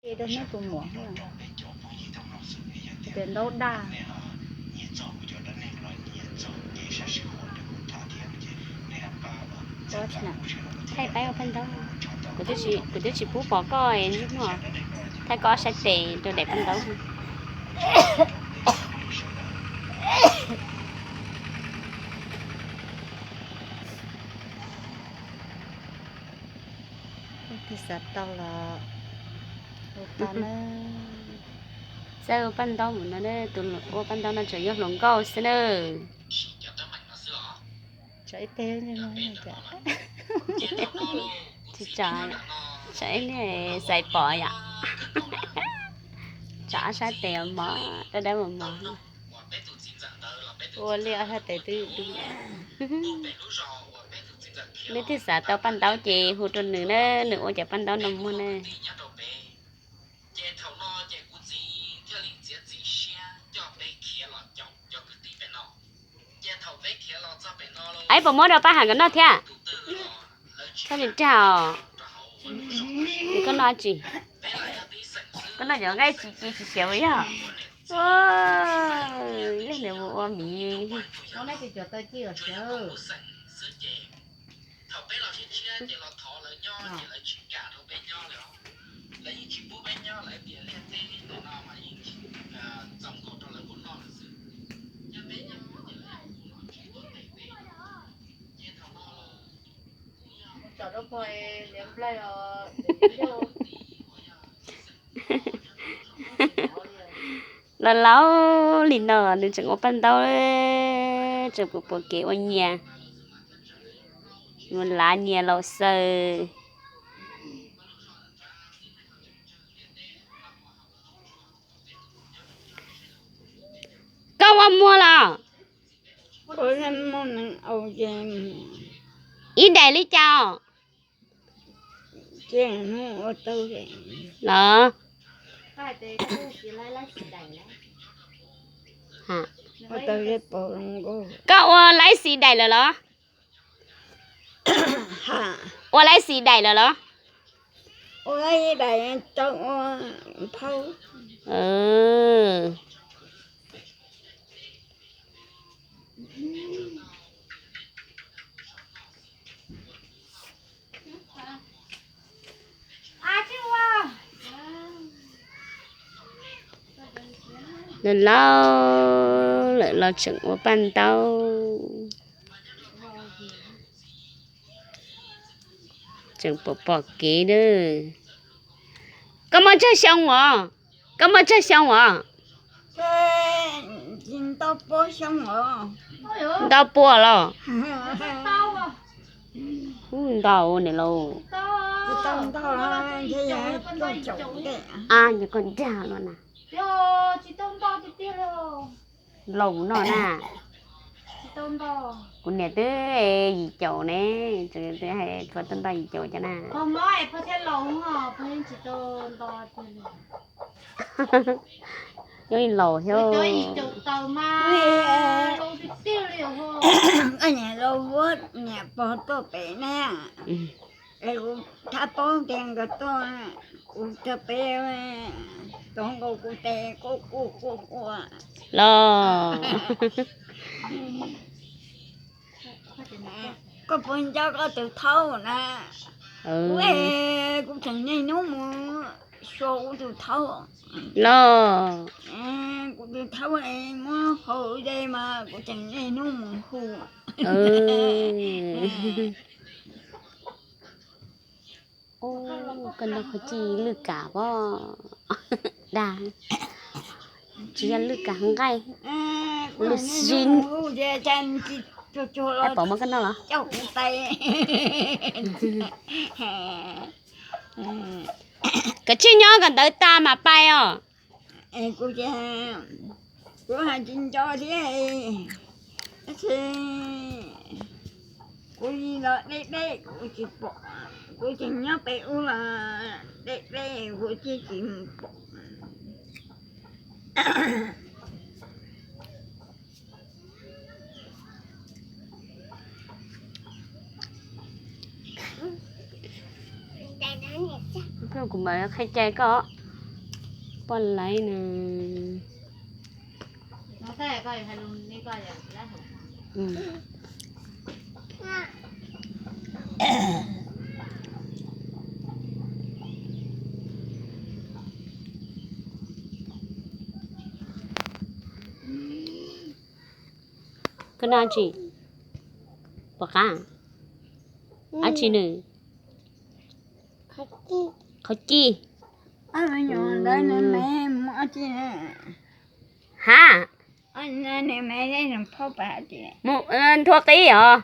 Rau hnub tus muam, tias ntaub daj. Thaij pab ua paj ntaub. Kuv twb tsis pub pom koj, thaij koj saib tes rau daim paj ntaub. Tig xav tau los ua tau na. Txawj ua paj ntaub mus no, tus ua paj ntaub no tseem yog hluas nkauj xwb na. Tsis tsam, tsam ib niag xaiv pom yom. Tsam ob sab tes mos, dawb dawb mos mos. Ua li ob sab tes twb dub. Leej twg xav tau paj ntaub ces hu rau nws na, nws ua cov paj ntaub no muag na. Aib, puas muab rau Paj Ham nkawd noj thiab? Txhob li rag os. Koj noj tsi? Koj noj cov nqaij tsis ci tsis siav yog? Yog nws mus ua miv. Laus laus li no nws tseem ua paj ntaub, tseem pom pom kev ua nyias, mus lav nyias laus xaws. Koj ua muag los? Ib daim li cas los? Koj ua laib xis daim lawm los? Ua laib xis daim lawm los? Laus laus lawm los tseem ua paj ntaub, tseem pom pom kev na. Koj muaj tsawg xyoo os? Koj muaj tsawg xyoo os? Ntau pua los? Ntau niam laus. Koj dag no na. Laus no na. Kuv niam twb yim caum ne, twb hais pog tuaj nto yim caum cov na. Nyob li laus thiab. Niam laus, niam pog tuaj pem na, es kuv thab paub tias nkawd tuaj, kuv cog peb, tuav nkaus kuv tes quaj quaj quaj quaj los. Koj puas nco koj tus thaub na? Kuv, kuv tseem niaj hnub mus xyuas kuv tus thaub los. Kuv tus thaub muab hau ze mas kuv tseem niaj hnub mus hu. Koj noj qhov ci lwj kam pob dag, tsis yog lwj kam nqaij, lwj sin. Pom muab koj noj los? Kav tsij nyob kom ntawd tas mas pais os. Kuv hais tsis nco thiab, tab sis kuv los deb deb kuv tsis pom, kuv tseem nyob pem ub los deb deb kuv thiaj tsis pom. Kuv mam qhia cai koj. Poj laiv na. Koj noj tsi? Pom qab? Ab tsi nws? Qhov ci. Ha? Nthua qib os.